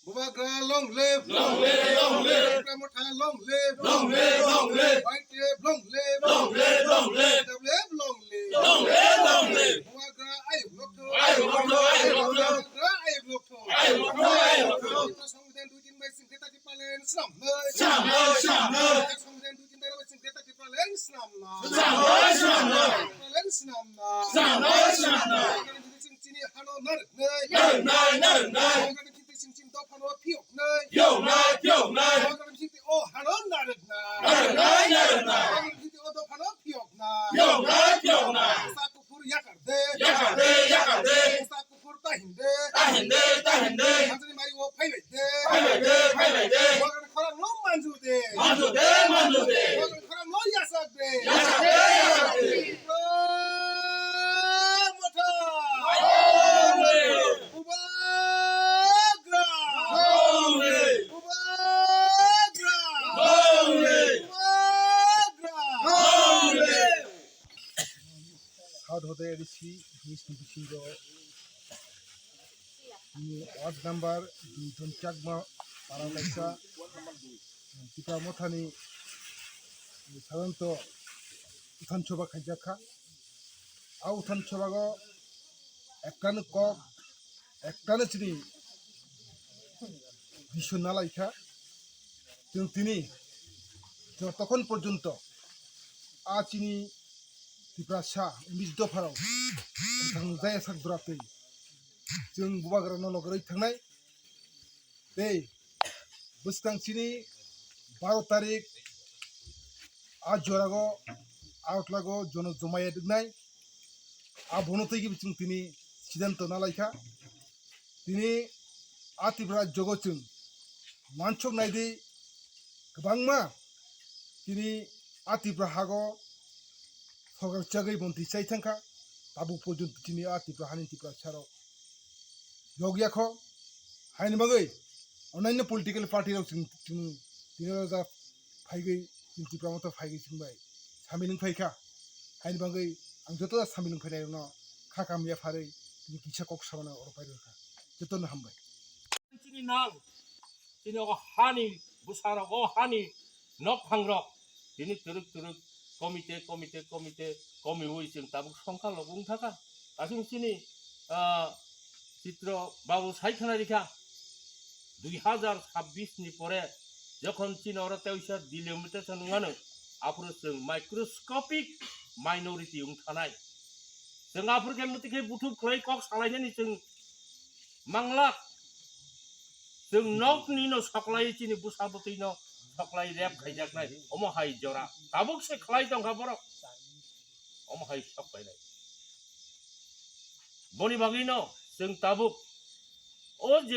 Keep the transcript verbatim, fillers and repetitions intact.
Bubagra long live. Long live, long live. Tipra Motha long live. Long live, long live. White Wave long live. Long live, long live. Long live, long live. Long live, long live. Bubagra ayuk nokthung. Ayuk nokthung, ayuk nokthung. Bubagra ayuk nokthung. Ayuk nokthung, ayuk nokthung. Songbidan dui tin bai sing khe ta Tipraland swnamnai. Swnamnai, swnamnai. Songbidan dui tin bai sing khe ta Tipraland swnamnai. Swnamnai, swnamnai. Tipraland swnamnai. Swnamnai, swnamnai. Chini hano narwknai. Narwknai, narwknai. Chini chini dophano phiyoknai. Phiyoknai, phiyoknai. Chini o hano narwknai. Narwknai, narwknai. Chini o dophano phiyoknai. Phiyoknai, phiyoknai. Sa kuphur yakar de. Yakar de, yakar de. Sa kuphur tahin de. Tahin de, tahin de. Chini mari o phailai de. Phailai de, phailai de. Khorang no manju de. Manju de, manju de. Khorang no yasak de. Yasak de, yasak de. Tipra Motha. Bubagra. Bubagra. Bubagra. South Hote A D C, East ni bisingo, ni ward number dui jon Chakma para kaisa Tipra Mothani sadharanto uthan soba khaijak kha. A uthan sobago ektano kok, ektano chini bisyo nalai kha. Chwng tini jotokhon porjonto a chini Tiprasa unis dopharok wngthang jaya sak jora twi chwng Bubagrano logorwi thangnai. Tei bwskang chini baro tarik a jorago Agartalago jono jomaya rwknai. Abono twi chwng tini sidanto nalaikha. Tini a Tripura jogo chwng wansuk naidi kwbangma tini a Tripura hago sorkar chagwi bontwi chai thangkha. Tabuk porjonto tini a Tripura hani Tiprasarok yokya kho. Haini bagwi onnaino political party rok chwng, chwng tini o ja phaigwi chini Tipra Motha phaigwi chwng bai samil wng phaikha. Haini bagwi ang joto ja samil wng phainairokno kha kamya pharwi tini kisa kok samano oro phai rwkha. Jotono hambai. Chini nang, chini o hani bwsarok, o hani nokphangrok, tini twrwk twrwk komite, komite, komite, komiwi chwng tabuk songkha logo wng thaka. Aswk chini, ah, Chitro babu sai khna rikha, dui hazar chabbish ni pore jokhon chini oro teisa delimitation wngmano, aphuru chwng microscopic minority wng thanai. Chwng aphuru khe mwtwi khe buthuk khlai kok salainani chwng manglak. Chwng nokni no soklai chini bwsa bwtwi no soklai rep khaijaknai. Omo hai jora. Tabuk se khlai tongkha borok. Omo hai sok painai. Boni bagwi no chwng tabuk o je